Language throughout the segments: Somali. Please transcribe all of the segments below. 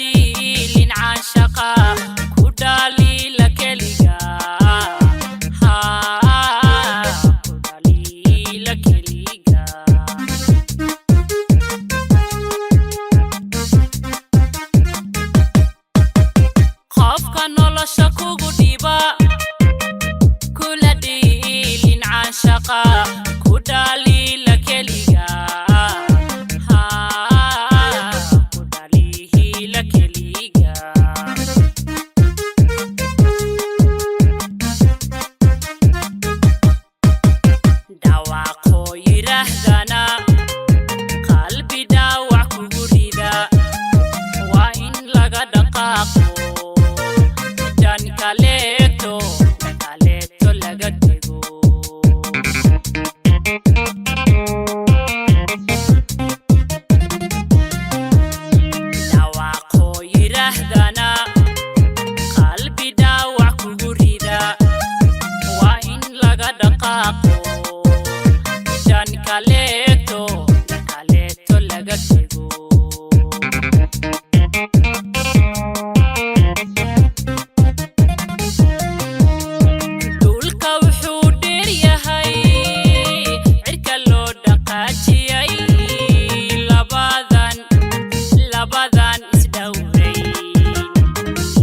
Dhiilin caashaqa ku dhaliila keliga, ku dhaliila keliga. Qofka nolosha kugu dhiba, kula dhiilin caashaqa, ku dhaliila keliga, ku dhaliila keliga. Dhawaaqoo yidhaahdana qalbi dhaawac kugu rida, waa in laga dhaqaaqo, dhan kaleeto, dhan kaleeto laga tego. Dhawaaqoo yidhaahdana qalbi dhaawac kugu rida, waa in laga dhaqaaqo, dhan kaleeto, dhan kaleeto laga tego. Dhulka wuxuu dheer yahay cirka loo dhaqaajiyay, labadan labadan isdhowray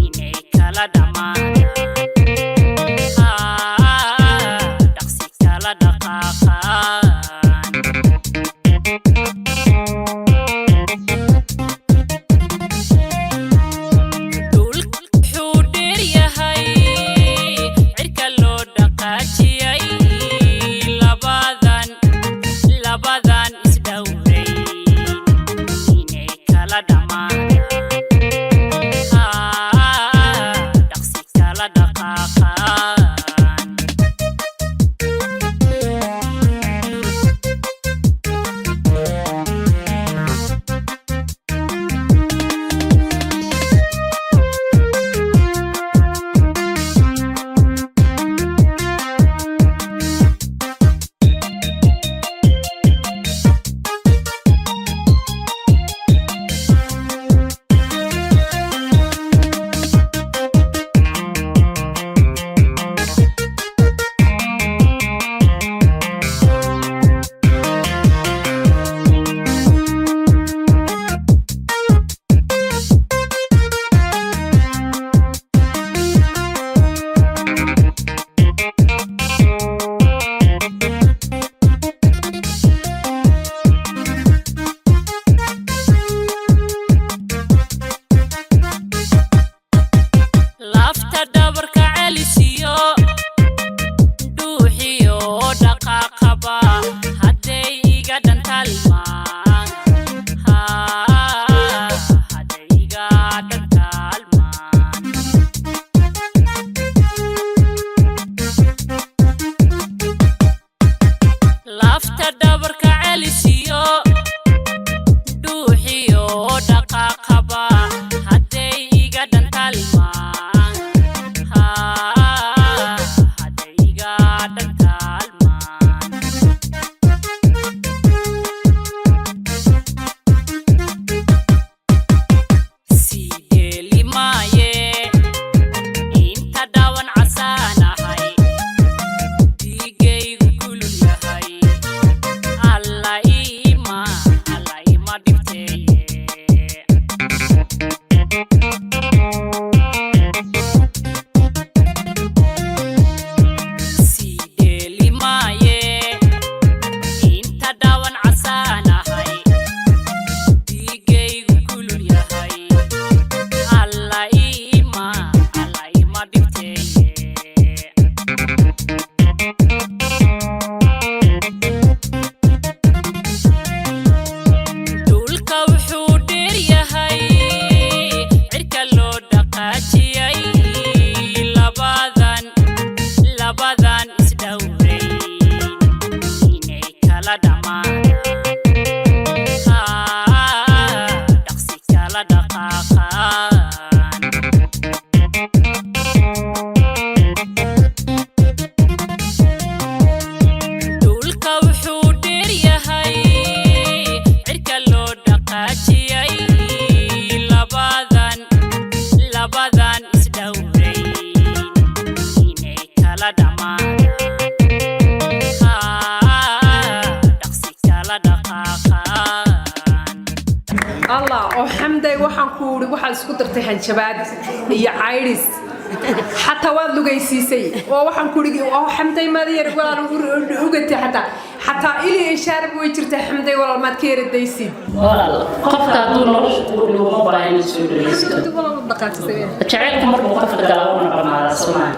inay kala dhammaadaan, dhaqsi kala dhaqaaqaan. Dhulka wuxuu dheer yahay cirka loo dhaqaajiyay, labadan labadan isdhowray inay kala dhammaadaan, dhaqsi kala dhaqaaqaan. Lafta dhabarka celisiyo, dhuuxiyo dhaqaaqaba, hadday iga dhantalmaan, hadday iga dhantalmaan. Lafta dhabarka celisiyo, dhuuxiyo dhaqaaqaba, hadday iga dhantalmaan, hadday iga dhantalmaan. Sii dheeli maaye inta dhaawan casaanahay, dhiigaygu kulul yahay, alla iima, alla ima dhibteeye. Sii dheeli maaye inta dhaawan casaanahay, dhiigaygu kulul yahay, alla iima, alla ima dhibteeye. Dhulka wuxuu dheer yahay cirka loo dhaqaajiyay, labadan labadan isdhowray inay kala dhammaadaan, dhaqsi kala dhaqaaqaan. Dhulka wuxuu dheer yahay cirka loo dhaqaajiyay, labadan Oo Xamday, waxaan ku uri, waxaad isku dartay hanjabaad iyo caydhis, xataa waad lugaysiisay. Oo waxaan ku uri, oo Xamday, maad yar walaal ugatay, xataa ili ishaarab way jirtaa. Xamday walaal, maad ka yaradaysid? Walaal, qofka hadduu nolosha ku dhiguma baahan in soo dhageysto. Walaal, dhaqaajisay. Jacaylku markuu qofka galaa, uuna dhamaadaa, soo maa?